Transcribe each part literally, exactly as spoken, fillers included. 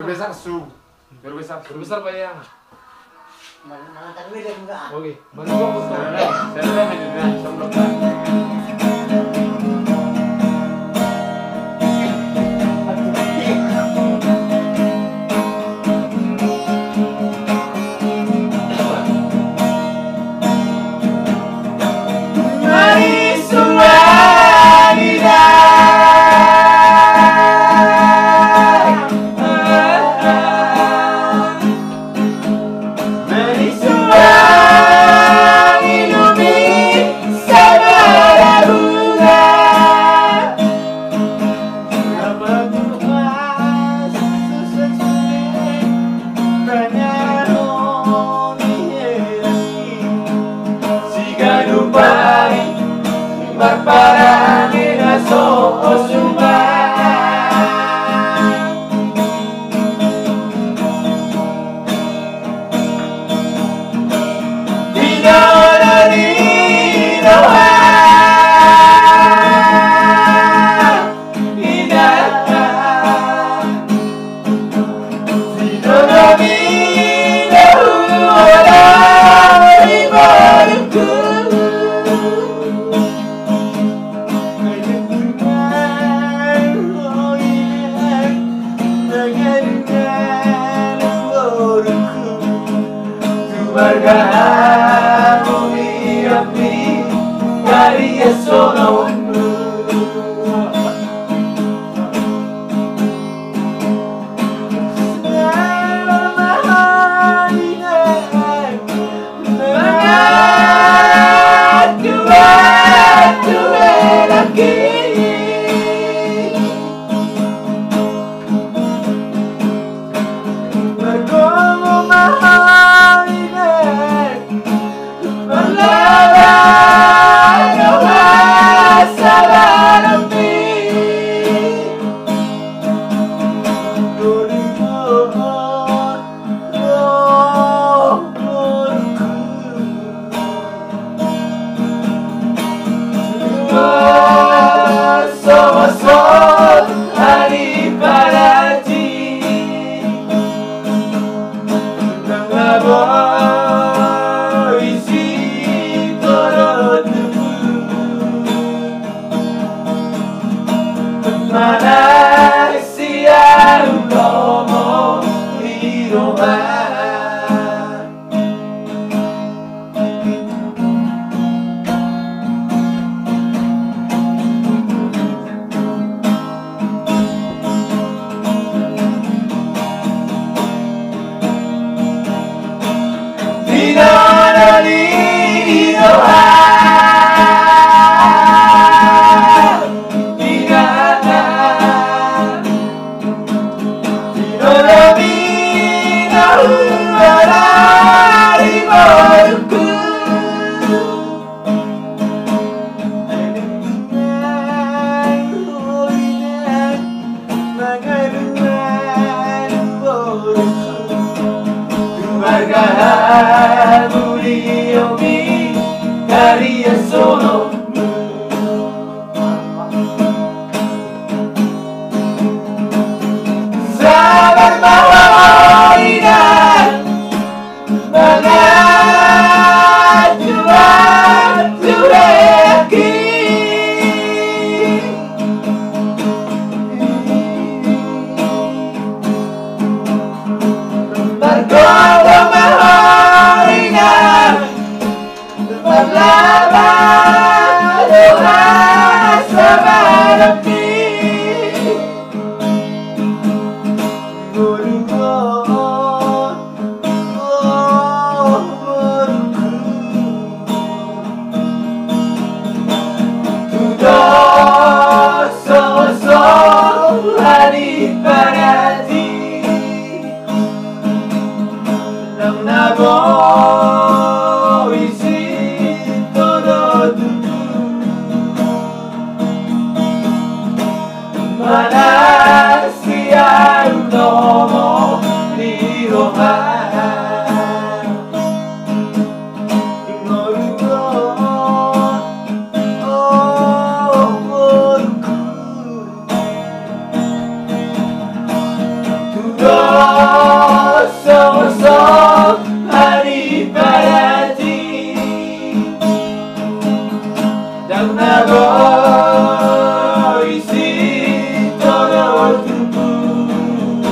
Besar su. Berbesar. Berbesar, Pak, ya. Oke. Siganup ari marparange na so suman. Di jolo ni roha, inang. Di jolo ni roha, di boruku. Marga hamu i ambi, kari asona wonmu. Manang sian lomo ni roha. Di jolo ni roha, di jolo ni roha, di boruku. Marga hamu i ambi, kari asona wonmu. Sabar ma ho inang. Nang na boi sintong do tutu. Manang sian lomo ni roha. Ingkon do, o boruku. Tu do Ro i sintoro turpuk,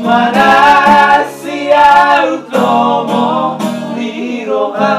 manasiahon lomo ni roha.